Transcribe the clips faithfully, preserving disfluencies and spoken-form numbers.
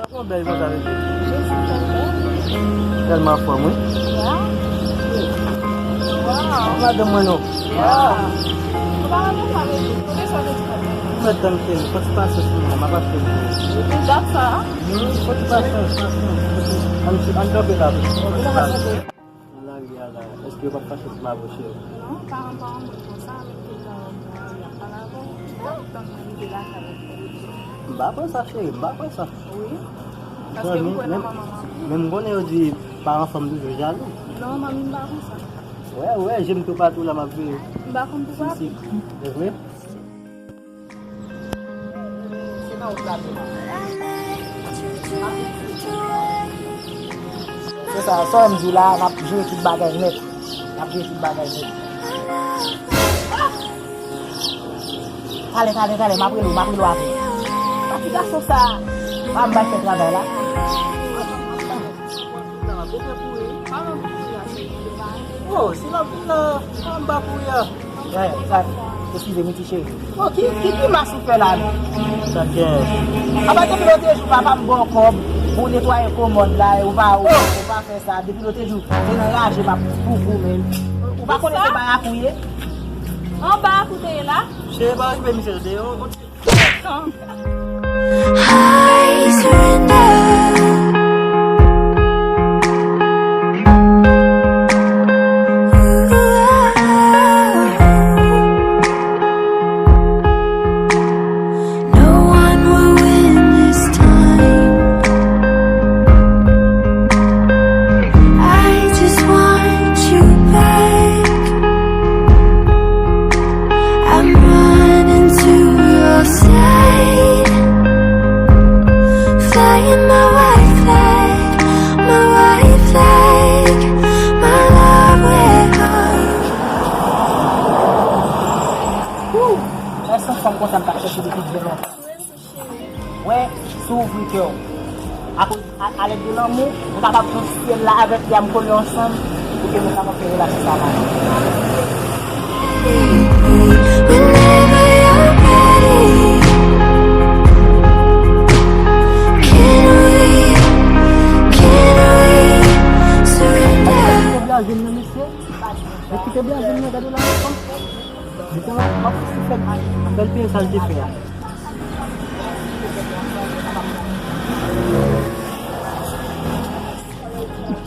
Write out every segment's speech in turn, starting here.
Sa fè yon bèl konsa, mesye. Jezi, tèlman. Tèlman anfòm, wi. Ya. Waw. Madanm mwen, non. Ya. Ou pa wè konsa, mesye. Kote sa te di konsa? Ou mèt tann, cheri. Fò ti pasyans pou mwen, m ap achte l pou ou. Depi dat sa? Wi, fò ti pasyans, pasyans. Ann, ann kanpe la, wi. Fò ti pasyans. Nan lari a la, èske yo p ap fache si m apwoche yo? Non, paran pa yon moun konsa, menm ke jan yo di a pale avè w, ou p ap tann mwen rive lakay ou pou yo di. M pa kwè sa, cheri, m pa kwè sa. Wi. Paske m kwè nan manman m anpil. Men m konnen yo di paran fanm toujou jalou. Non, manmi, m pa konsa. Wè, wè, je m toupatou la, m ap veye. M pa konn poukwa. Si, si. Se vre? Se nan wout la, devan. Se sa, sa m di w la, n ap jere tout bagay nèt. N ap jere tout bagay nèt. Talè, talè, talè, m ap rele w, m ap rele w apre. Pati gason sa. Pa m bay fè travay la. Oh, si l ap vin la, anba kouri a. Wè, sa, eskize m, ti cheri. Oh, ki, ki grimas ou fè la, non? Sa gen. Apa depi lòt jou, papa m ba w kòb pou w netwaye komòd la, e ou pa, ou, ou pa fè sa. Depi lòt jou, se nan raje m ap pou ou, men. Ou pa konnen se ba a kou ye? Anba a kou te ye la? Cheri, pa okipe misye, se yon, yon ti I surrender. No one will win this time. I just want you back. I'm running to your side. Flying my white flag, my white flag, my love will. Woo! Lè se fanm konsa m t ap chèche depi byen lontan. Wè, si w ouvri kè w. Akoz, a, alèd de lanmou, m kapab pran syèl la avèk li a, m kole ansanm, pou ke nou kapab fè relasyon sa mache. Whenever you're ready, can we, can we surrender? Kite blaze m nan, mesye. Kite blaze m nan, gade la, fanm. Li te ap fè bèl peye sa l te fè a.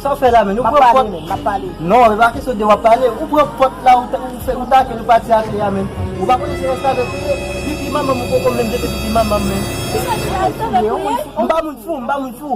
Sa w fè la, men? Ou pran pòt. M ap pale. Non, men pa kesyon de w ap pale. Ou pran pòt la, ou ta-, ou fè, ou take l, ou pati ak li a, men. Ou pa konnen se restavèk ou ye. Pipi manman m, ou poko menm jete pipi manman m, men. M pa moun fou, m pa moun fou.